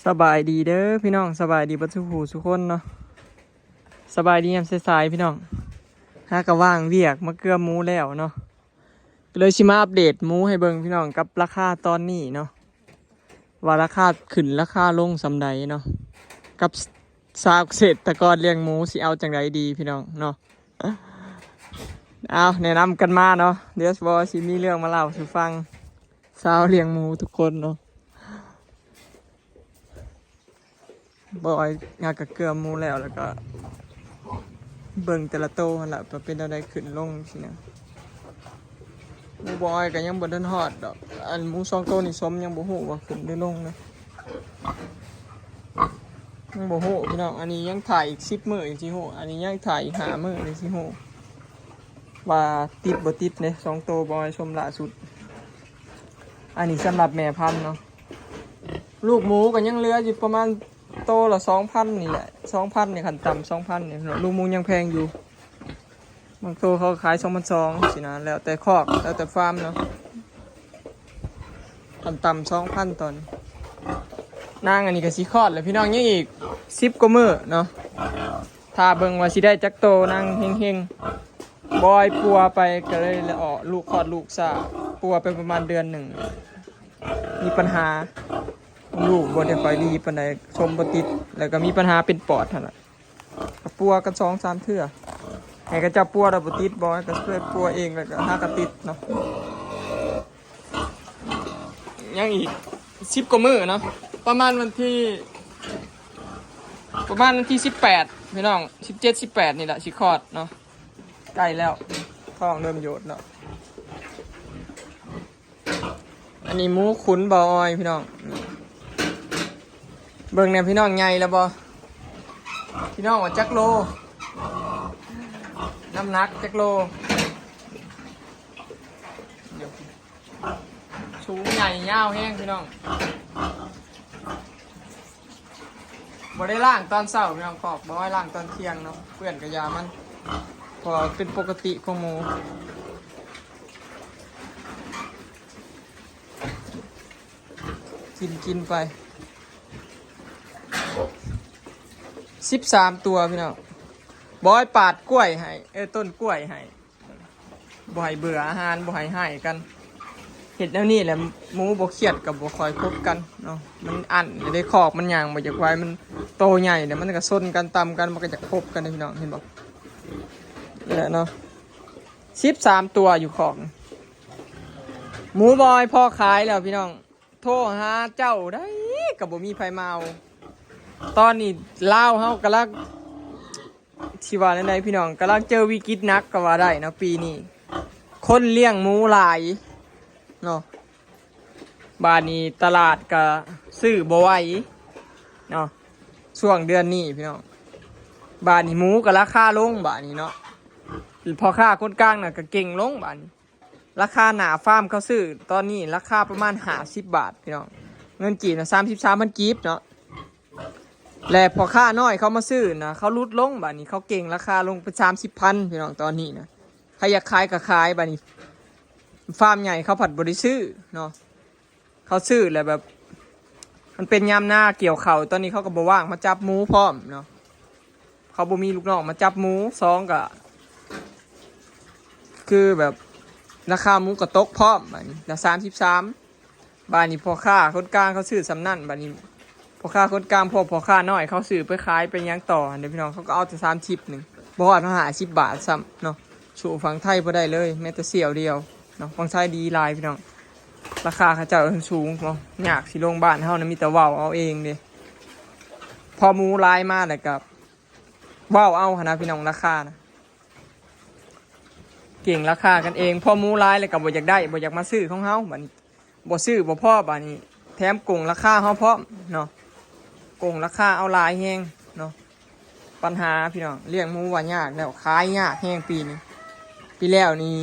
ສະບາຍດີເດີພີ່ນ້ອງ ສະບາຍດີເບິດສູ່ຜູ້ສູ່ຄົນເນາະ ສະບາຍດີຍາມສາຍໆພີ່ນ້ອງ ຫາກະວ່າງວຽກມາເກືອໝູແລ້ວເນາະ ກໍເລີຍຊິມາອັບເດດໝູໃຫ້ເບິ່ງພີ່ນ້ອງ ກັບລາຄາຕອນນີ້ເນາະ ວ່າລາຄາຂຶ້ນລາຄາລົງສ່ຳໃດເນາະ ກັບຊາວເກສດຕະກອນລ້ຽງໝູຊິເອົາຈັ່ງໃດດີພີ່ນ້ອງເນາະ ເອົາແນະນຳກັນມາເນາະ ດຽວບໍ່ຊິມີເລື່ອງມາເລົ່າສູ່ຟັງ ຊາວລ້ຽງໝູທຸກຄົນເນາະ ບໍ່ອອຍຫາກະເກືອໝູແລ້ວ ແລ້ວກະເບິ່ງແຕ່ລະໂຕຫັ້ນລະ ວ່າເປັນແນວໃດຂຶ້ນລົງຊີ້ນະ ໝູບໍ່ອອຍກະຍັງບໍ່ທັນຮອດດອກ ອັນໝູສອງໂຕນີ້ສົມຍັງບໍ່ຮູ້ວ່າຂຶ້ນຫຼືລົງນະ ຍັງບໍ່ຮູ້ພີ່ນ້ອງ ອັນນີ້ຍັງຖ້າອີກສິບມື້ຈັ່ງຊິຮູ້ ອັນນີ້ຍັງຖ້າອີກຫ້າມື້ຈັ່ງຊິຮູ້ ວ່າຕິດບໍ່ຕິດເດ້ ສອງໂຕບໍ່ອອຍຊົມລ່າສຸດ ອັນນີ້ສຳລັບແມ່ພັນເນາະ ລູກໝູກໍຍັງເຫຼືອຢູ່ປະມານໂຕລະສອງພັນນີ້ແຫຼະ ສອງພັນນີ້ ຂັ້ນຕ່ຳສອງພັນນີ້ເນາະ ລູກໝູຍັງແພງຢູ່ ບາງໂຕເຂົາກໍຂາຍສອງພັນສອງຊີ້ນະ ແລ້ວແຕ່ຄອກ ແລ້ວແຕ່ຟາມເນາະ ຂັ້ນຕ່ຳສອງພັນຕອນນີ້ ນາງອັນນີ້ກໍຊິຄອດແລ້ວພີ່ນ້ອງ ຍັງອີກສິບກວ່າມື້ເນາະ ຖ້າເບິ່ງວ່າຊິໄດ້ຈັກໂຕ ນາງເຮັງໆ ບໍ່ອອຍປົວໄປກໍເລີຍອອກລູກ ຄອດລູກຊ້າ ປົວໄປປະມານເດືອນໜຶ່ງ ມີປັນຫາ ລູກບໍ່ໄດ້ຄ່ອຍດີປານໃດ ຊົມບໍ່ຕິດ ແລ້ວກໍມີປັນຫາເປັນປອດຫັ້ນລະ ກໍປົວກັນສອງສາມເທື່ອ ໃຫ້ເຂົາເຈົ້າປົວແລ້ວບໍ່ຕິດ ບໍ່ໃຫ້ກໍຊ່ວຍປົວເອງ ແລ້ວກໍຫາກໍຕິດເນາະ ຍັງອີກສິບກວ່າມື້ເນາະ ປະມານວັນທີ ປະມານວັນທີສິບແປດພີ່ນ້ອງ ສິບເຈັດ ສິບແປດນີ້ລະຊິຄອດເນາະ ໃກ້ແລ້ວ ທ້ອງເລີ່ມໂຍດເນາະ ອັນນີ້ໝູຂຸນບໍ່ອອຍພີ່ນ້ອງ ເບິ່ງແດ່ພີ່ນ້ອງ ໃຫຍ່ແລ້ວບໍ່ ພີ່ນ້ອງວ່າຈັກໂລ ນ້ຳໜັກຈັກໂລ ສູງໃຫຍ່ຍາວແຮງພີ່ນ້ອງ ບໍ່ໄດ້ລ້າງຕອນເຊົ້າພີ່ນ້ອງ ຄອກບໍ່ໄດ້ລ້າງຕອນທ່ຽງເນາະ ເປື້ອນກະຢ່າມັນ ເພາະວ່າເປັນປົກກະຕິຂອງໝູ ກິນ ກິນໄປ ສິບສາມຕົວພີ່ນ້ອງ ບອຍປາດກ້ວຍໃຫ້ ເອີ ຕົ້ນກ້ວຍໃຫ້ ບໍ່ໃຫ້ເບື່ອອາຫານ ບໍ່ໃຫ້ຮ້າຍກັນ ເຮັດແນວນີ້ແຫຼະ ໝູບໍ່ຄຽດກໍບໍ່ຄ່ອຍຄົບກັນເນາະ ມັນອັ້ນເດ້ ຄອກມັນຍ່າງບໍ່ຢາກໄວ ມັນໂຕໃຫຍ່ແລ້ວ ມັນກໍຊົນກັນ ຕຳກັນ ມັນກໍຢາກຄົບກັນເດ້ພີ່ນ້ອງ ເຫັນບໍ່ ນີ້ແຫຼະເນາະ ສິບສາມຕົວຢູ່ຄອກ ໝູບອຍພໍຂາຍແລ້ວພີ່ນ້ອງ ໂທຫາເຈົ້າໃດກໍບໍ່ມີໃຜມາເອົາ ຕອນນີ້ລາວເຮົາກຳລັງ ຊິວ່າແນວໃດພີ່ນ້ອງ ກຳລັງເຈີວິກິດໜັກກໍວ່າໄດ້ເນາະ ປີນີ້ຄົນລ້ຽງໝູຫຼາຍເນາະ ບາດນີ້ຕະຫຼາດກໍຊື້ບໍ່ໄຫວເນາະ ຊ່ວງເດືອນນີ້ພີ່ນ້ອງ ບາດນີ້ໝູກໍລາຄາລົງບາດນີ້ເນາະ ພໍ່ຄ້າຄົນກາງນະກໍເກັ່ງລົງບາດນີ້ ລາຄາໜ້າຟາມເຂົາຊື້ຕອນນີ້ລາຄາປະມານຫ້າສິບບາດພີ່ນ້ອງ ເງິນກີບນະ ສາມສິບສາມພັນກີບເນາະ ແລະພໍ່ຄ້ານ້ອຍເຂົາມາຊື້ນະ ເຂົາຫຼຸດລົງ ບາດນີ້ເຂົາເກັ່ງລາຄາລົງເປັນສາມສິບພັນພີ່ນ້ອງ ຕອນນີ້ນະ ໃຜຢາກຂາຍກໍຂາຍ ບາດນີ້ຟາມໃຫຍ່ເຂົາພັດບໍ່ໄດ້ຊື້ເນາະ ເຂົາຊື້ແລ້ວແບບ ມັນເປັນຍາມນາກ່ຽວເຂົ້າ ຕອນນີ້ເຂົາກໍບໍ່ວ່າງມາຈັບໝູພ້ອມເນາະ ເຂົາບໍ່ມີລູກນ້ອງມາຈັບໝູ ສອງກໍຄືແບບລາຄາໝູກໍຕົກພ້ອມ ບາດນີ້ລະສາມສິບສາມ ບາດນີ້ພໍ່ຄ້າຄົນກາງເຂົາຊື້ສ່ຳນັ້ນ ບາດນີ້ພໍ່ຄ້າຄົນກາງ ພວກພໍ່ຄ້ານ້ອຍເຂົາຊື້ໄປຂາຍໄປຫຍັງຕໍ່ຫັ້ນເດ້ພີ່ນ້ອງ ເຂົາກໍເອົາແຕ່ສາມສິບໜຶ່ງ ບໍ່ຮອດຫ້າສິບບາດຊ້ຳເນາະ ສູ້ຝັ່ງໄທບໍ່ໄດ້ເລີຍ ແມ້ແຕ່ສ່ຽວດຽວເນາະ ຝັ່ງໄທດີຫຼາຍພີ່ນ້ອງ ລາຄາເຂົາເຈົ້າສູງເນາະ ຍາກຊິລົງ ບ້ານເຮົານະມີແຕ່ເວົ້າເອົາເອງເດ້ ພໍໝູຫຼາຍມາແລ້ວກໍເວົ້າເອົາຫັ້ນນະພີ່ນ້ອງ ລາຄານະ ເກັ່ງລາຄາກັນເອງ ພໍໝູຫຼາຍແລ້ວກໍບໍ່ຢາກໄດ້ ບໍ່ຢາກມາຊື້ຂອງເຮົາ ບາດນີ້ບໍ່ຊື້ບໍ່ພໍ ບາດນີ້ແຖມໂກງລາຄາເຮົາພ້ອມເນາະ ໂກງລາຄາເອົາຫຼາຍແຮງເນາະ ປັນຫາພີ່ນ້ອງ ລ້ຽງໝູວ່າຍາກແລ້ວ ຂາຍຍາກແຮງປີນີ້ ປີແລ້ວນີ້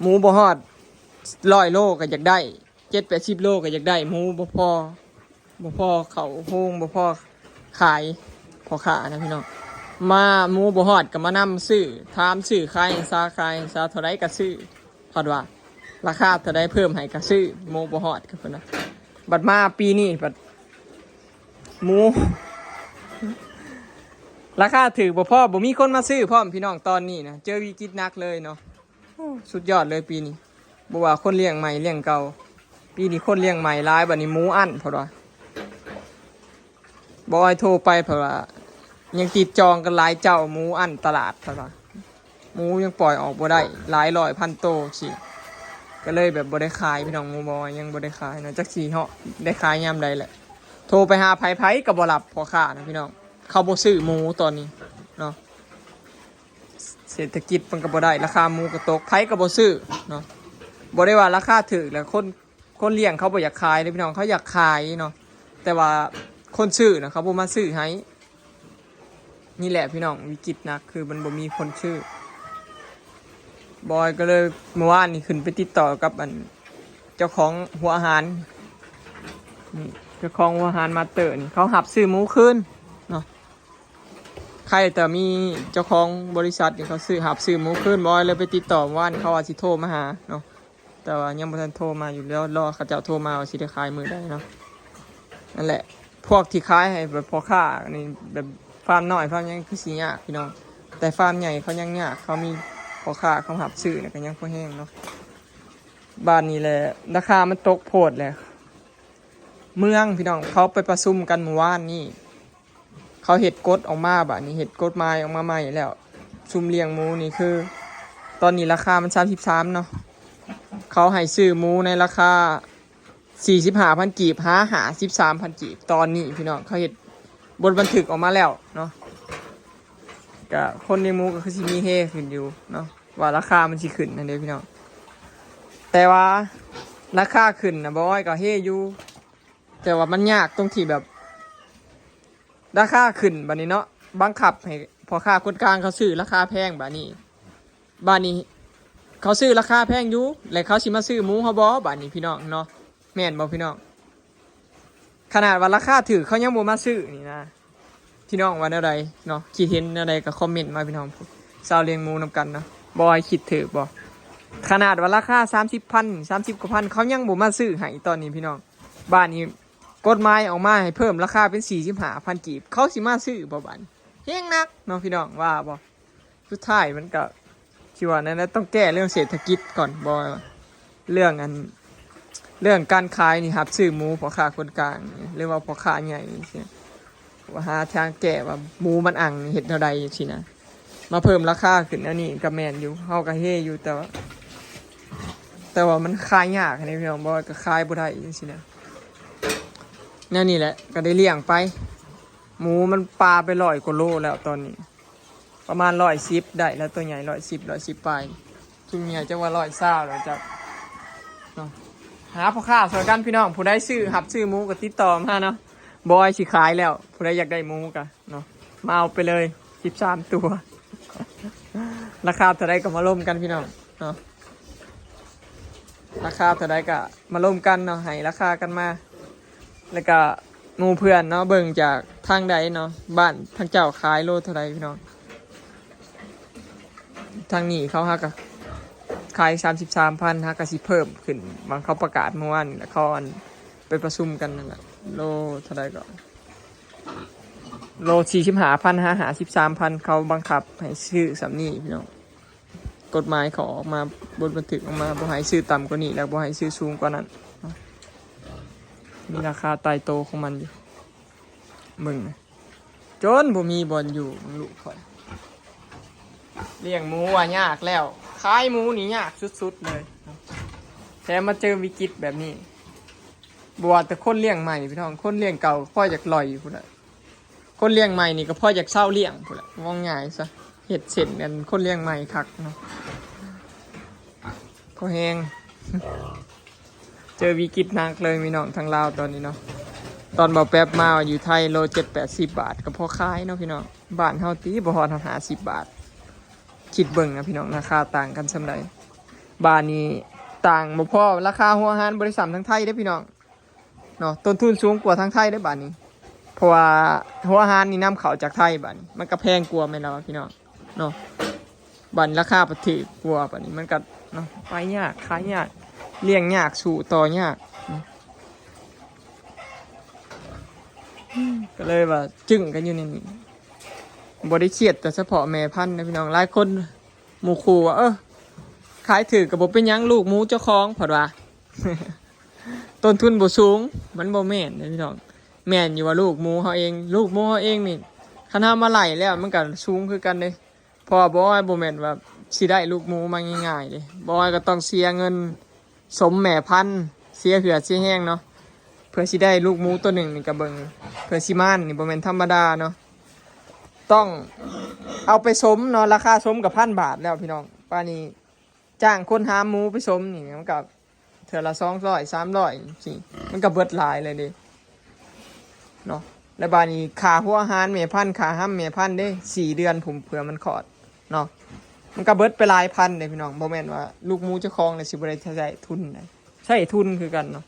ໝູບໍ່ຮອດຮ້ອຍໂລກໍຢາກໄດ້ ເຈັດແປດສິບໂລກໍຢາກໄດ້ ໝູບໍ່ພໍ ບໍ່ພໍເຂົ້າໂຮງ ບໍ່ພໍຂາຍ ພໍ່ຄ້ານະພີ່ນ້ອງ ມາໝູບໍ່ຮອດກໍມານຳຊື້ ຖາມຊື້ຂາຍໃຫ້ສາ ຂາຍໃຫ້ສາ ເທົ່າໃດກໍຊື້ ເພິ່ນວ່າລາຄາເທົ່າໃດເພີ່ມໃຫ້ກໍຊື້ ໝູບໍ່ຮອດ ເພິ່ນວ່າ ບັດມາປີນີ້ບັດ ໝູ ລາຄາຖືກບໍ່ພໍ ບໍ່ມີຄົນມາຊື້ພ້ອມ ພີ່ນ້ອງ. ຕອນນີ້ນະ ເຈີວິກິດໜັກເລີຍເນາະ. ໂອ້ ສຸດຍອດເລີຍປີນີ້ ບໍ່ວ່າຄົນລ້ຽງໃໝ່ລ້ຽງເກົ່າ. ປີນີ້ຄົນລ້ຽງໃໝ່ຫຼາຍ ບັດນີ້ໝູອັ້ນ ເພິ່ນວ່າ. ບໍ່ອ້າຍໂທໄປ ເພິ່ນວ່າ ຍັງຕິດຈອງກັນຫຼາຍເຈົ້າ ໝູອັ້ນຕະຫຼາດ ເພິ່ນວ່າ. ໝູຍັງປ່ອຍອອກບໍ່ໄດ້ ຫຼາຍຮ້ອຍພັນໂຕຊີ້ ກໍເລີຍແບບບໍ່ໄດ້ຂາຍ ພີ່ນ້ອງ. ໝູບໍ່ ຍັງບໍ່ໄດ້ຂາຍເນາະ ຈັກຊິເນາະ ໄດ້ຂາຍຍາມໃດແຫຼະ. ໂທໄປຫາໃຜ ໃຜກໍບໍ່ຮັບ ພໍ່ຄ້ານະ ພີ່ນ້ອງ. ເຂົາບໍ່ຊື້ໝູຕອນນີ້ເນາະ ເສດຖະກິດມັນກໍບໍ່ໄດ້ ລາຄາໝູກໍຕົກ ໃຜກໍບໍ່ຊື້ເນາະ. ບໍ່ໄດ້ວ່າລາຄາຖືກແລ້ວຄົນ ຄົນລ້ຽງເຂົາບໍ່ຢາກຂາຍເດ້ ພີ່ນ້ອງ ເຂົາຢາກຂາຍເນາະ ແຕ່ວ່າຄົນຊື້ນະ ເຂົາບໍ່ມາຊື້ໃຫ້. ນີ້ແຫຼະ ພີ່ນ້ອງ ວິກິດໜັກ ຄືມັນບໍ່ມີຄົນຊື້. ບອຍກໍເລີຍ ມື້ວານນີ້ຂຶ້ນໄປຕິດຕໍ່ກັບອັນ ເຈົ້າຂອງຫົວອາຫານ ນີ້ ເຈົ້າຂອງຫົວອາຫານມາສເຕີນີ້ ເຂົາຮັບຊື້ໝູຄືນເນາະ. ໃຄແຕ່ມີເຈົ້າຂອງບໍລິສັດນີ້ ເຂົາຊື້ ຮັບຊື້ໝູຄືນ. ບອຍເລີຍໄປຕິດຕໍ່ ວານເຂົາວ່າຊິໂທມາຫາເນາະ ແຕ່ວ່າຍັງບໍ່ທັນໂທມາຢູ່ ແລ້ວລໍເຂົາເຈົ້າໂທມາວ່າຊິໄດ້ຂາຍມື້ໃດເນາະ. ນັ້ນແຫຼະ ພວກທີ່ຂາຍໃຫ້ແບບພໍ່ຄ້ານີ້ ແບບຟາມນ້ອຍຟາມຫຍັງຄືຊິຍາກ ພີ່ນ້ອງ ແຕ່ຟາມໃຫຍ່ເຂົາຍັງຍາກ ເຂົາມີພໍ່ຄ້າເຂົາຮັບຊື້ນະ ກໍຍັງພໍແຮງເນາະ. ບາດນີ້ແຫຼະ ລາຄາມັນຕົກໂພດແຫຼະ. ເມືອງ ພີ່ນ້ອງ ເຂົາໄປປະຊຸມກັນມື້ວານນີ້ ເຂົາເຮັດກົດອອກມາ ບາດນີ້ເຮັດກົດໝາຍອອກມາໃໝ່ແລ້ວ. ຊຸມລ້ຽງໝູນີ້ຄື ຕອນນີ້ລາຄາມັນສາມສິບສາມເນາະ ເຂົາໃຫ້ຊື້ໝູໃນລາຄາສີ່ສິບຫ້າພັນກີບ ຫາ ຫ້າສິບສາມພັນກີບ. ຕອນນີ້ ພີ່ນ້ອງ ເຂົາເຮັດບົດບັນທຶກອອກມາແລ້ວເນາະ ກະຄົນລ້ຽງໝູກໍຄືຊິມີເຮຂຶ້ນຢູ່ເນາະ ວ່າລາຄາມັນຊິຂຶ້ນຫັ້ນເດ້ ພີ່ນ້ອງ. ແຕ່ວ່າລາຄາຂຶ້ນນະ ບອຍກໍເຮຢູ່ ແຕ່ວ່າມັນຍາກຕົງທີ່ແບບລາຄາຂຶ້ນ ບາດນີ້ເນາະ ບັງຄັບໃຫ້ພໍ່ຄ້າຄົນກາງເຂົາຊື້ລາຄາແພງ. ບາດນີ້ ບາດນີ້ເຂົາຊື້ລາຄາແພງຢູ່ ແລ້ວເຂົາຊິມາຊື້ໝູເຮົາບໍ່ ບາດນີ້ ພີ່ນ້ອງເນາະ ແມ່ນບໍ່ ພີ່ນ້ອງ? ຂະໜາດວ່າລາຄາຖືກ ເຂົາຍັງບໍ່ມາຊື້ນີ້ນະ. ພີ່ນ້ອງວ່າແນວໃດເນາະ ຄິດເຫັນແນວໃດກໍຄອມເມັນມາ ພີ່ນ້ອງ. ຊາວລ້ຽງໝູນຳກັນເນາະ ບອຍຄິດຖືກບໍ່? ຂະໜາດວ່າລາຄາສາມສິບພັນ ສາມສິບກວ່າພັນ ເຂົາຍັງບໍ່ມາຊື້ໃຫ້ຕອນນີ້ ພີ່ນ້ອງ. ບາດນີ້ກົດໝາຍອອກມາໃຫ້ເພີ່ມລາຄາເປັນສີ່ສິບຫ້າພັນກີບ ເຂົາຊິມາຊື້ບໍ່? ບາດນີ້ແຮງໜັກເນາະ ພີ່ນ້ອງ ວ່າບໍ່? ສຸດທ້າຍມັນກໍ ຊິວ່າແນວໃດ ຕ້ອງແກ້ເລື່ອງເສດຖະກິດກ່ອນ ບໍ່ ເລື່ອງອັນ ເລື່ອງການຂາຍນີ້ ຮັບຊື້ໝູພໍ່ຄ້າຄົນກາງ ຫຼືວ່າພໍ່ຄ້າໃຫຍ່ຈັ່ງຊີ້ ວ່າຫາທາງແກ້ວ່າໝູມັນອັ່ງເຮັດແນວໃດຈັ່ງຊີ້ນະ. ມາເພີ່ມລາຄາຂຶ້ນແນວນີ້ກໍແມ່ນຢູ່ ເຮົາກໍເຮຢູ່ ແຕ່ວ່າ ແຕ່ວ່າມັນຂາຍຍາກເດ້ ພີ່ນ້ອງ ບໍ່ກໍຂາຍບໍ່ໄດ້ຈັ່ງຊີ້ນະ. ແນວນີ້ແຫຼະ ກໍໄດ້ລ້ຽງໄປ ໝູມັນປາໄປຮ້ອຍກວ່າໂລແລ້ວຕອນນີ້ ປະມານຮ້ອຍສິບໄດ້ແລ້ວ ຕົວໃຫຍ່ຮ້ອຍສິບ ຮ້ອຍສິບປາຍ ຊຸມໃຫຍ່ຈັກວ່າຮ້ອຍຊາວແລ້ວຈັກເນາະ. ຫາພໍ່ຄ້າຊ່ອຍກັນ ພີ່ນ້ອງ ຜູ້ໃດຊື້ ຮັບຊື້ໝູກໍຕິດຕໍ່ມາເນາະ ບອຍຊິຂາຍແລ້ວ ຜູ້ໃດຢາກໄດ້ໝູກໍເນາະ ມາເອົາໄປເລີຍສິບສາມຕົວ ລາຄາເທົ່າໃດກໍມາລົມກັນ ພີ່ນ້ອງເນາະ. ລາຄາເທົ່າໃດກະມາລົມກັນເນາະ ໃຫ້ລາຄາກັນມາ ແລ້ວກະໝູ່ເພື່ອນເນາະ ເບິ່ງຈາກທາງໃດເນາະ ບ້ານທາງເຈົ້າຂາຍໂລເທົ່າໃດ ພີ່ນ້ອງ. ທາງນີ້ເຂົາຫາກະຂາຍສາມສິບສາມພັນ ຫາກະຊິເພີ່ມຂຶ້ນ ບາງເຂົາປະກາດມື້ວານນີ້ແຫຼະ ເຂົາອັນໄປປະຊຸມກັນນັ້ນແຫຼະ ໂລເທົ່າໃດກໍ ໂລສີ່ສິບຫ້າພັນ ຫາ ຫ້າສິບສາມພັນ ເຂົາບັງຄັບໃຫ້ຊື້ສ່ຳນີ້ ພີ່ນ້ອງ. ກົດໝາຍເຂົາອອກມາ ບົດບັນທຶກອອກມາ ບໍ່ໃຫ້ຊື້ຕ່ຳກວ່ານີ້ ແລ້ວບໍ່ໃຫ້ຊື້ສູງກວ່ານັ້ນ. ມີລາຄາຕາຍໂຕຂອງມັນຢູ່ ເບິ່ງນະ ຈົນບໍ່ມີບ່ອນຢູ່ ເບິ່ງລູກຂ້ອຍ. ລ້ຽງໝູວ່າຍາກແລ້ວ ຂາຍໝູນີ້ຍາກສຸດໆເລີຍ ແຖມມາເຈີວິກິດແບບນີ້. ບໍ່ວ່າແຕ່ຄົນລ້ຽງໃໝ່ ພີ່ນ້ອງ ຄົນລ້ຽງເກົ່າກໍພໍຢາກລ່ອຍພຸ້ນແຫຼະ. ຄົນລ້ຽງໃໝ່ນີ້ກໍພໍຢາກເຊົາລ້ຽງພຸ້ນແຫຼະ ເວົ້າງ່າຍຊະ. ເຮັດເສັ້ນກັນຄົນລ້ຽງໃໝ່ຄັກເນາະ ພໍແຮງ. ເຈີວິກິດໜັກເລີຍ ພີ່ນ້ອງ ທາງລາວຕອນນີ້ເນາະ. ຕອນເບົາແປັບມາຢູ່ໄທໂລເຈັດແປດສິບບາດກໍພໍຂາຍເນາະ ພີ່ນ້ອງ. ບ້ານເຮົາຕິບໍ່ຮອດຫ້າສິບບາດ ຄິດເບິ່ງນະ ພີ່ນ້ອງ ລາຄາຕ່າງກັນສ່ຳໃດ. ບາດນີ້ຕ່າງບໍ່ພໍ ລາຄາຫົວອາຫານບໍ່ໄດ້ສ່ຳທາງໄທເດ້ ພີ່ນ້ອງ. ເນາະ ຕົ້ນທຶນສູງກວ່າທາງໄທເດ້ບາດນີ້ ເພາະວ່າຫົວອາຫານນີ້ນຳເຂົ້າຈາກໄທ ບາດນີ້ມັນກໍແພງກວ່າແມ່ນລະວະ ພີ່ນ້ອງເນາະ. ບາດນີ້ລາຄາປະເທດກວ່າ ບາດນີ້ມັນກໍເນາະ ໄປຍາກ ຂາຍຍາກ ລ້ຽງຍາກ ສູ້ຕໍ່ຍາກ. ກໍເລີຍວ່າຈຶ້ງກັນຢູ່ໃນນີ້ ບໍ່ໄດ້ຄຽດແຕ່ສະເພາະແມ່ພັນນະພີ່ນ້ອງ. ຫຼາຍຄົນໝູ່ຄູ່ວ່າ ເອີ ຂາຍຖືກກໍບໍ່ເປັນຫຍັງ ລູກໝູເຈົ້າຂອງ ເພິ່ນວ່າ ຕົ້ນທຶນບໍ່ສູງ. ມັນບໍ່ແມ່ນເດ້ພີ່ນ້ອງ, ແມ່ນຢູ່ວ່າລູກໝູເຮົາເອງ ລູກໝູເຮົາເອງນີ້ ຄັນເຮົາມາໄລ່ແລ້ວ ມັນກໍສູງຄືກັນເດ້. ເພາະວ່າບໍ່ອ້ອຍບໍ່ແມ່ນວ່າຊິໄດ້ລູກໝູມາງ່າຍໆເດ້, ບໍ່ອ້ອຍກໍຕ້ອງເສຍເງິນສົມແມ່ພັນ ເສຍເຫື່ອເສຍແຮງເນາະ ເພື່ອຊິໄດ້ລູກໝູໂຕໜຶ່ງນີ້ ກໍເບິ່ງ ເພື່ອຊິມານນີ້ ບໍ່ແມ່ນທຳມະດາເນາະ, ຕ້ອງເອົາໄປສົມເນາະ. ລາຄາສົມກໍພັນບາດແລ້ວພີ່ນ້ອງ, ບາດນີ້ຈ້າງຄົນຫາໝູໄປສົມນີ້ ມັນກໍ ເທື່ອລະສອງຮ້ອຍ ສາມຮ້ອຍ ຈັ່ງຊີ້ ມັນກໍເບິດຫຼາຍເລີຍເດ້ເນາະ. ແລ້ວບາດນີ້ຄ່າຫົວອາຫານແມ່ພັນ ຄ່າຮຳແມ່ພັນເດ້ ສີ່ເດືອນພຸ້ນ ເພື່ອມັນຄອດເນາະ, ມັນກໍເບິດໄປຫຼາຍພັນເດ້ພີ່ນ້ອງ. ບໍ່ແມ່ນວ່າລູກໝູເຈົ້າຂອງນີ້ຊິບໍ່ໄດ້ໃຊ້ທຶນໃດ, ໃຊ້ທຶນຄືກັນເນາະ,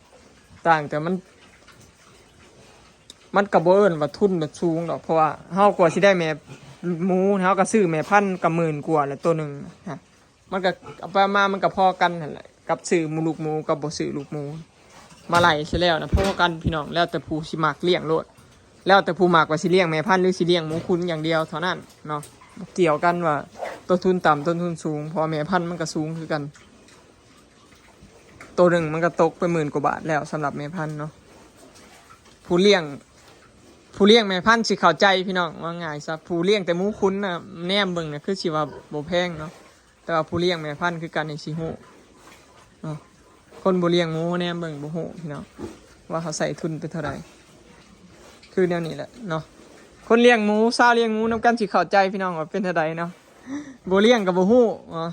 ຕ່າງແຕ່ມັນ ມັນກໍບໍ່ເອີ້ນວ່າທຶນແບບສູງດອກ, ເພາະວ່າເຮົາກວ່າຊິໄດ້ແມ່ໝູ ເຮົາກໍຊື້ແມ່ພັນກໍໝື່ນກວ່າແລ້ວໂຕໜຶ່ງນະ. ມັນກໍເອົາໄປເອົາມາ ມັນກໍພໍກັນຫັ້ນແຫຼະ ກັບຊື້ໝູ ລູກໝູກັບບໍ່ຊື້ລູກໝູ ມາໄລ່ໃສ່ແລ້ວນະ ພໍກັນພີ່ນ້ອງ. ແລ້ວແຕ່ຜູ້ຊິມັກລ້ຽງໂລດ, ແລ້ວແຕ່ຜູ້ມັກວ່າຊິລ້ຽງແມ່ພັນ ຫຼື ຊິລ້ຽງໝູຂຸນຢ່າງດຽວເທົ່ານັ້ນເນາະ, ບໍ່ກ່ຽວກັນວ່າຕົ້ນທຶນຕ່ຳ ຕົ້ນທຶນສູງ ເພາະວ່າແມ່ພັນມັນກໍສູງຄືກັນ, ໂຕໜຶ່ງມັນກໍຕົກໄປໝື່ນກວ່າບາດແລ້ວ ສຳລັບແມ່ພັນເນາະ. ຜູ້ລ້ຽງ ຜູ້ລ້ຽງແມ່ພັນຊິເຂົ້າໃຈພີ່ນ້ອງ, ວ່າງ່າຍຊະ ຜູ້ລ້ຽງແຕ່ໝູຂຸນນະ ແນມເບິ່ງນະ ຄືຊິວ່າບໍ່ແພງເນາະ, ແຕ່ວ່າຜູ້ລ້ຽງແມ່ພັນຄືກັນນີ້ຊິຮູ້ເນາະ. ຄົນບໍ່ລ້ຽງໝູແນມເບິ່ງບໍ່ຮູ້ພີ່ນ້ອງ ວ່າເຮົາໃສ່ທຶນໄປເທົ່າໃດ. ຄືແນວນີ້ແຫຼະເນາະ, ຄົນລ້ຽງໝູ ຊາວລ້ຽງໝູນຳກັນຊິເຂົ້າໃຈພີ່ນ້ອງ ວ່າເປັນເທົ່າໃດເນາະ. ບໍ່ລ້ຽງກໍບໍ່ຮູ້ເນາະ,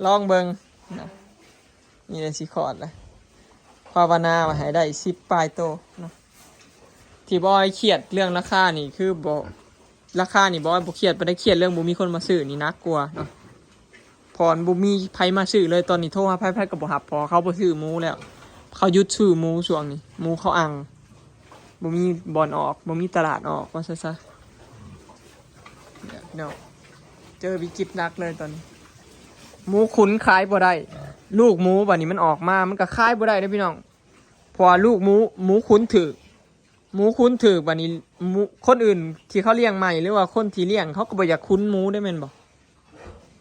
ລອງເບິ່ງນະ. ນີ້ແຫຼະຊິຄອດແຫຼະ, ພາວະນາວ່າໃຫ້ໄດ້ສິບປາຍໂຕເນາະ. ທີ່ບໍ່ອ້ອຍຄຽດເລື່ອງລາຄານີ້ ຄືບໍ່ ລາຄານີ້ບໍ່ອ້ອຍບໍ່ຄຽດປານໃດ, ຄຽດເລື່ອງບໍ່ມີຄົນມາຊື້ນີ້ໜັກກວ່າເນາະ, ເພາະວ່າບໍ່ມີໃຜມາຊື້ເລີຍ. ຕອນນີ້ໂທຫາໃຜ ໃຜກໍບໍ່ຮັບ ເພາະວ່າເຂົາບໍ່ຊື້ໝູແລ້ວ, ເຂົາຢຸດຊື້ໝູຊ່ວງນີ້ ໝູເຂົາອັ່ງ ບໍ່ມີບ່ອນອອກ ບໍ່ມີຕະຫຼາດອອກ ວ່າຊັ້ນຊະ. ເນາະ ເຈີວິກິດໜັກເລີຍຕອນນີ້, ໝູຂຸນຂາຍບໍ່ໄດ້, ລູກໝູບາດນີ້ມັນອອກມາ ມັນກໍຂາຍບໍ່ໄດ້ເດ້ພີ່ນ້ອງ. ເພາະວ່າລູກໝູ ໝູຂຸນຖືກ ໝູຂຸນຖືກ ບາດນີ້ໝູ ຄົນອື່ນທີ່ເຂົາລ້ຽງໃໝ່ ຫຼືວ່າຄົນທີ່ລ້ຽງ ເຂົາກໍບໍ່ຢາກຂຸນໝູເດ້ ແມ່ນບໍ່?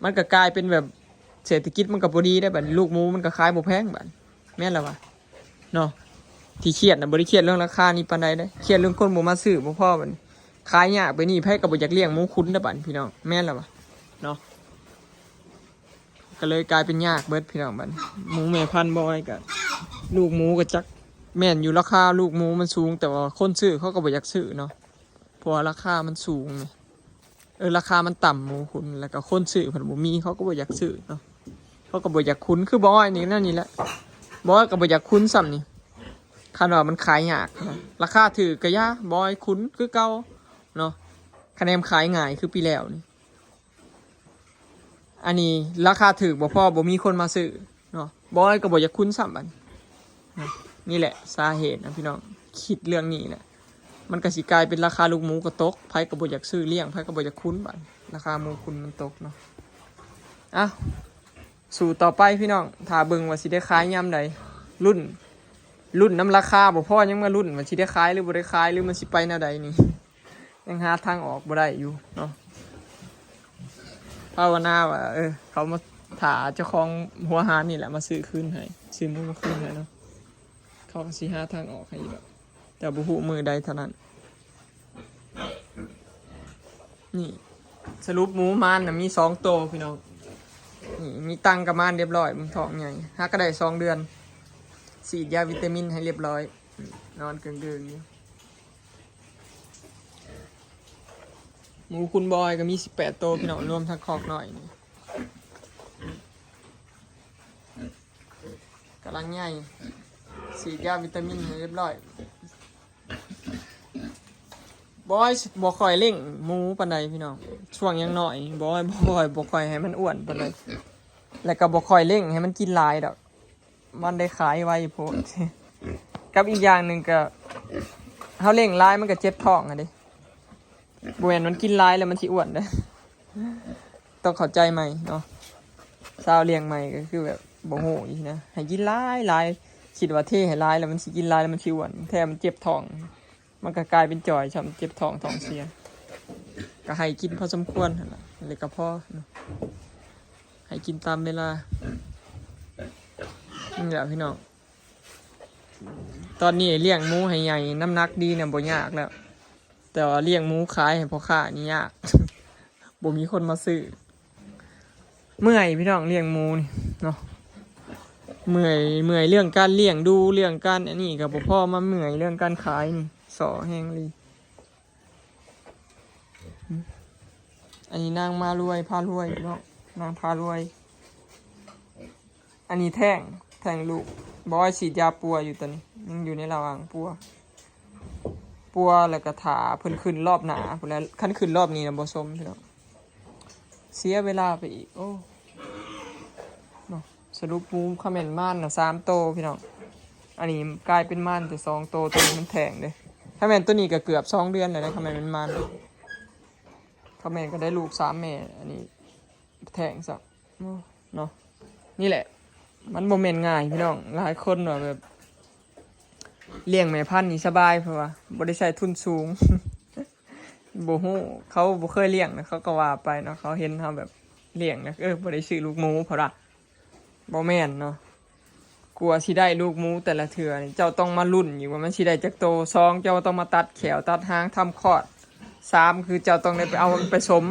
ມັນກໍກາຍເປັນແບບເສດຖະກິດມັນກໍບໍ່ດີເດ້ ບາດນີ້ລູກໝູມັນກໍຂາຍບໍ່ແພງບາດ ແມ່ນລະວະເນາະ. ທີ່ຄຽດນະ ບໍ່ໄດ້ຄຽດເລື່ອງລາຄານີ້ປານໃດເດ້, ຄຽດເລື່ອງຄົນບໍ່ມາຊື້ບໍ່ພໍ. ບາດນີ້ຂາຍຍາກໄປນີ້ ໃຜກໍບໍ່ຢາກລ້ຽງໝູຂຸນເດ້ ບາດນີ້ພີ່ນ້ອງ ແມ່ນລະວະເນາະ. ກໍເລີຍກາຍເປັນຍາກເບິດພີ່ນ້ອງ. ບັດນີ້ໝູແມ່ພັນບໍ່ໄດ້ ກໍລູກໝູກໍຈັກແມ່ນຢູ່ ລາຄາລູກໝູມັນສູງ ແຕ່ວ່າຄົນຊື້ເຂົາກໍບໍ່ຢາກຊື້ເນາະ ເພາະວ່າລາຄາມັນສູງ. ເອີ ລາຄາມັນຕ່ຳ ໝູຂຸນ ແລ້ວກໍຄົນຊື້ເພິ່ນບໍ່ມີ ເຂົາກໍບໍ່ຢາກຊື້ເນາະ, ເຂົາກໍບໍ່ຢາກຂຸນ. ຄືບໍ່ອ້ອຍນີ້ແນວນີ້ແຫຼະ, ບໍ່ອ້ອຍກໍບໍ່ຢາກຂຸນຊ້ຳນີ້. ຄັນວ່າມັນຂາຍຍາກນະ ລາຄາຖືກກໍຢ່າ ບໍ່ອ້ອຍຂຸນຄືເກົ່າເນາະ, ຄະແນນຂາຍງ່າຍຄືປີແລ້ວນີ້. ອັນນີ້ລາຄາຖືກບໍ່ພໍ ບໍ່ມີຄົນມາຊື້ເນາະ, ບໍ່ອ້ອຍກໍບໍ່ຢາກຂຸນຊ້ຳ. ບັດນີ້ ນີ້ແຫຼະສາເຫດນະພີ່ນ້ອງ, ຄິດເລື່ອງນີ້ແຫຼະ ມັນກໍຊິກາຍເປັນລາຄາລູກໝູກໍຕົກ, ໃຜກໍບໍ່ຢາກຊື້ລ້ຽງ ໃຜກໍບໍ່ຢາກຂຸນ. ບັດລາຄາໝູຂຸນມັນຕົກເນາະ. ເອົ້າ ສູ້ຕໍ່ໄປພີ່ນ້ອງ, ຖ້າເບິ່ງວ່າຊິໄດ້ຂາຍຍາມໃດ, ລຸ້ນ ລຸ້ນນຳລາຄາບໍ່ພໍ ຍັງມາລຸ້ນວ່າຊິໄດ້ຂາຍ ຫຼື ບໍ່ໄດ້ຂາຍ ຫຼື ມັນຊິໄປແນວໃດນີ້. ຍັງຫາທາງອອກບໍ່ໄດ້ຢູ່ເນາະ. ພາວະນາວ່າ ເອີ ເຂົາມາຖ້າເຈົ້າຂອງຫົວຮ້ານນີ້ແຫຼະມາຊື້ຄືນໃຫ້, ຊື້ໝູມາຄືນໃຫ້ເນາະ. ເຂົາກໍຊິຫາທາງອອກໃຫ້ອີກດອກ, ແຕ່ບໍ່ຮູ້ມື້ໃດເທົ່ານັ້ນ. ນີ້ ສະຫຼຸບໝູມານນະມີສອງໂຕພີ່ນ້ອງ. ນີ້ມີຕັງກັບມານຮຽບຮ້ອຍ, ເບິ່ງທ້ອງໃຫຍ່ ຫາກໍໄດ້ສອງເດືອນ, ສີດຢາວິຕາມິນໃຫ້ຮຽບຮ້ອຍ, ນອນເກິ່ງໆຢູ່. ໝູຄຸນບອຍກໍມີສິບແປດໂຕພີ່ນ້ອງ, ລວມທັງຄອກນ້ອຍນີ້ ກຳລັງໃຫຍ່, ສີດຢາວິຕາມິນໃຫ້ຮຽບຮ້ອຍ. ບອຍບໍ່ຄ່ອຍເລັ່ງໝູປານໃດພີ່ນ້ອງ, ຊ່ວງຍັງນ້ອຍ ບອຍບໍ່ຄ່ອຍ ບໍ່ຄ່ອຍໃຫ້ມັນອ້ວນປານໃດ, ແລ້ວກໍບໍ່ຄ່ອຍເລັ່ງໃຫ້ມັນກິນຫຼາຍດອກ. ມັນໄດ້ຂາຍໄວໂພດ. ກັບອີກຢ່າງໜຶ່ງກໍ ເຮົາເລັ່ງຫຼາຍມັນກໍເຈັບທ້ອງຫັ້ນເດ້, ບໍ່ແມ່ນມັນກິນຫຼາຍແລ້ວມັນຊິອ້ວນເດ້. ຕ້ອງເຂົ້າໃຈໃໝ່ເນາະ, ຊາວລ້ຽງໃໝ່ກໍຄືແບບບໍ່ຮູ້ອີກນະ, ໃຫ້ກິນຫຼາຍໆ ຄິດວ່າເທໃຫ້ຫຼາຍແລ້ວມັນຊິກິນຫຼາຍແລ້ວມັນຊິອ້ວນ, ແທ້ມັນເຈັບທ້ອງ. ມັນກໍກາຍເປັນຈ່ອຍຊ້ຳ ເຈັບທ້ອງ ທ້ອງເສຍ ກໍໃຫ້ກິນພໍສົມຄວນຫັ້ນລະ ແລ້ວກໍພໍເນາະ ໃຫ້ກິນຕາມເວລາ. ນີ້ແຫຼະພີ່ນ້ອງ ຕອນນີ້ລ້ຽງໝູໃຫ້ໃຫຍ່ ນ້ຳໜັກດີນະ ບໍ່ຍາກແລ້ວ ແຕ່ວ່າລ້ຽງໝູຂາຍໃຫ້ພໍ່ຄ້ານີ້ຍາກ ບໍ່ມີຄົນມາຊື້. ເມື່ອຍພີ່ນ້ອງ ລ້ຽງໝູນີ້ເນາະ ເມື່ອຍ ເມື່ອຍເລື່ອງການລ້ຽງດູ ເລື່ອງການອັນນີ້ກໍບໍ່ພໍ ມາເມື່ອຍເລື່ອງການຂາຍນີ້ ສໍ້ແຮງອີ່ຫຼີ. ອັນນີ້ນາງມາລວຍ ພາລວຍເນາະ ນາງພາລວຍ. ອັນນີ້ແທ້ງ ແທ້ງລູກ ບໍ່ໃຫ້ສີດຢາປົວຢູ່ຕອນນີ້ ຍັງຢູ່ໃນລະຫວ່າງປົວ ປົວແລ້ວກໍຖ້າເພິ່ນຂຶ້ນລອບໜ້າພຸ້ນແຫຼະ ຄັນຂຶ້ນລອບນີ້ນະບໍ່ສົມພີ່ນ້ອງ ເສຍເວລາໄປອີກ ໂອ້ ເນາະ. ສະຫຼຸບໝູ ຄະແມ່ນມານນະ ສາມໂຕພີ່ນ້ອງ ອັນນີ້ກາຍເປັນມານແຕ່ສອງໂຕ ໂຕນີ້ມັນແທ້ງເດ້. ຄະແມ່ນໂຕນີ້ກໍເກືອບສອງເດືອນແລ້ວນະ ຄະແມ່ນມັນມານ ຄະແມ່ນກໍໄດ້ລູກສາມແມ່ ອັນນີ້ແທ້ງຊ້ຳ ເນາະ. ນີ້ແຫຼະ ມັນບໍ່ແມ່ນງ່າຍພີ່ນ້ອງ ຫຼາຍຄົນວ່າແບບລ້ຽງແມ່ພັນນີ້ສະບາຍ ເພາະວ່າບໍ່ໄດ້ໃຊ້ທຶນສູງ ບໍ່ຮູ້ ເຂົາບໍ່ເຄີຍລ້ຽງນະ ເຂົາກໍວ່າໄປເນາະ ເຂົາເຫັນເຮົາແບບລ້ຽງນະ ເອີ ບໍ່ໄດ້ຊື້ລູກໝູ ເຂົາວ່າ ບໍ່ແມ່ນເນາະ ກວ່າຊິໄດ້ລູກໝູແຕ່ລະເທື່ອນີ້ ເຈົ້າຕ້ອງມາລຸ້ນອີກວ່າມັນຊິໄດ້ຈັກໂຕ. ສອງ ເຈົ້າຕ້ອງມາຕັດແຂ້ວຕັດຫາງ ທຳຄອດ. ສາມ ຄືເຈົ້າຕ້ອງໄດ້ໄປເອົາມັນໄປສົມ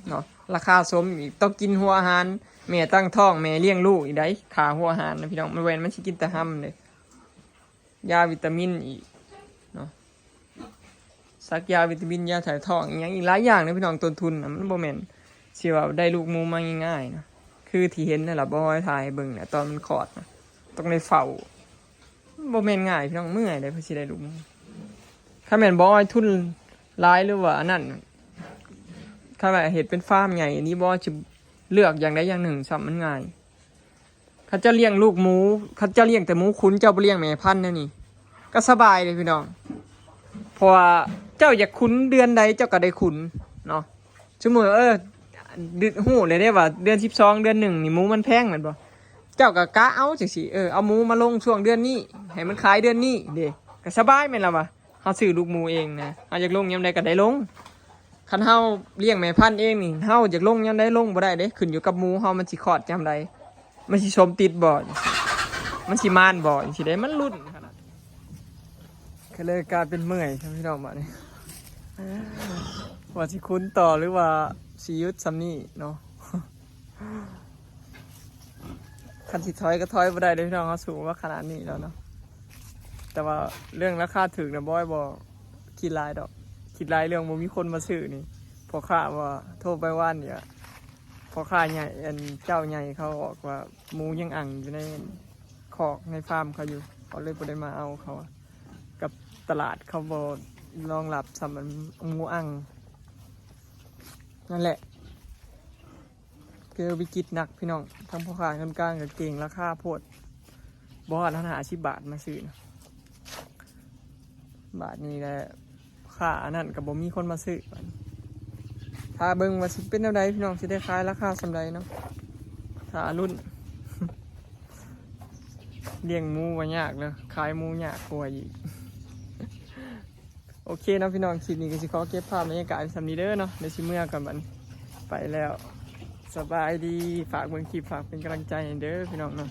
ເນາະ ລາຄາສົມອີກ ຕ້ອງກິນຫົວອາຫານ ແມ່ຕັ້ງທ້ອງ ແມ່ລ້ຽງລູກອີກໃດ໋. ຄ່າຫົວອາຫານນະພີ່ນ້ອງ ມັນບໍ່ແມ່ນມັນຊິກິນແຕ່ຮຳເດ້ ຢາວິຕາມິນອີກເນາະ ສັກຢາວິຕາມິນ ຢາຖ່າຍທ້ອງ ອີ່ຫຍັງອີກຫຼາຍຢ່າງເນາະພີ່ນ້ອງ. ຕົ້ນທຶນນະ ມັນບໍ່ແມ່ນຊິວ່າໄດ້ລູກໝູມາງ່າຍໆນະ ຄືທີ່ເຫັນນັ້ນລະ ບໍ່ຮ້ອຍຖ່າຍໃຫ້ເບິ່ງນະ ຕອນມັນຄອດນະ ຕ້ອງໄດ້ເຝົ້າ ມັນບໍ່ແມ່ນງ່າຍພີ່ນ້ອງ ເມື່ອຍເດ້ ເພື່ອຊິໄດ້ລູກໝູ. ຄັນແມ່ນບໍ່ຮ້ອຍທຶນຫຼາຍ ຫຼືວ່າອັນນັ້ນ ຄັນວ່າເຮັດເປັນຟາມໃຫຍ່ນີ້ ບໍ່ຮ້ອຍຊິເລືອກຢ່າງໃດຢ່າງໜຶ່ງຊ້ຳ ມັນງ່າຍ. ຄັນເຈົ້າລ້ຽງລູກໝູ ຄັນເຈົ້າລ້ຽງແຕ່ໝູຂຸນ ເຈົ້າບໍ່ລ້ຽງແມ່ພັນແນວນີ້ ກໍສະບາຍເດ້ພີ່ນ້ອງ ເພາະວ່າເຈົ້າຢາກຂຸນເດືອນໃດເຈົ້າກໍໄດ້ຂຸນເນາະ. ສົມມຸດວ່າ ເອີ ຮູ້ແລ້ວເດ້ວ່າເດືອນສິບສອງ ເດືອນໜຶ່ງນີ້ໝູມັນແພງແມ່ນບໍ່ ເຈົ້າກໍກະເອົາຈັ່ງຊີ້ ເອີ ເອົາໝູມາລົງຊ່ວງເດືອນນີ້ ໃຫ້ມັນຂາຍເດືອນນີ້ເດ້ ກໍສະບາຍແມ່ນລະວະ. ເຮົາຊື້ລູກໝູເອງນະ ເຮົາຢາກລົງຍາມໃດກໍໄດ້ລົງ. ຄັນເຮົາລ້ຽງແມ່ພັນເອງນີ້ ເຮົາຢາກລົງຍາມໃດລົງບໍ່ໄດ້ເດ້ ຂຶ້ນຢູ່ກັບໝູເຮົາມັນຊິຄອດຍາມໃດ ມັນຊິສົມຕິດບໍ່ ມັນຊິມານບໍ່ ຈັ່ງຊີ້ເດ້ ມັນລຸ້ນຂະໜາດ. ກໍເລີຍກາຍເປັນເມື່ອຍພີ່ນ້ອງບາດນີ້ ວ່າຊິຂຸນຕໍ່ ຫຼືວ່າຊິຢຸດສ່ຳນີ້ເນາະ. ຄັນຊິຖອຍກໍຖອຍບໍ່ໄດ້ເດ້ພີ່ນ້ອງ ເຮົາສູງມາຂະໜາດນີ້ແລ້ວເນາະ. ແຕ່ວ່າເລື່ອງລາຄາຖືກນະ ບອຍບໍ່ຄິດຫຼາຍດອກ ຄິດຫຼາຍເລື່ອງບໍ່ມີຄົນມາຊື້ນີ້. ພໍ່ຄ້າວ່າໂທໄປວານນີ້ ພໍ່ຄ້າໃຫຍ່ ອັນເຈົ້າໃຫຍ່ເຂົາບອກວ່າໝູຍັງອັ່ງຢູ່ໃນຄອກໃນຟາມເຂົາຢູ່ ເຂົາເລີຍບໍ່ໄດ້ມາເອົາ ເຂົາວ່າ ກັບຕະຫຼາດເຂົາບໍ່ລອງຮັບຊ້ຳ ອັນໝູອັ່ງ ນັ້ນແຫຼະ. ເກີດວິກິດໜັກພີ່ນ້ອງ ທັງພໍ່ຄ້າຄົນກາງກໍເກັ່ງລາຄາໂພດ ບໍ່ຮອດຫ້າສິບບາດມາຊື້ນະ. ບາດນີ້ແຫຼະ ຄ່າອັນນັ້ນກໍບໍ່ມີຄົນມາຊື້. ຖ້າເບິ່ງວ່າຊິເປັນແນວໃດພີ່ນ້ອງ ຊິໄດ້ຂາຍລາຄາສ່ຳໃດເນາະ ຖ້າລຸ້ນ. ລ້ຽງໝູວ່າຍາກເດີ ຂາຍໝູຍາກກວ່າອີກ. ໂອເຄເນາະພີ່ນ້ອງ ຄລິບນີ້ກໍຊິຂໍເກັບພາບບັນຍາກາດໄວ້ສ່ຳນີ້ເດີເນາະ ດຽວຊິເມືອກ່ອນບັດນີ້ ໄປແລ້ວ ສະບາຍດີ. ຝາກເບິ່ງຄລິບ ຝາກເປັນກຳລັງໃຈໃຫ້ເດີພີ່ນ້ອງເນາະ.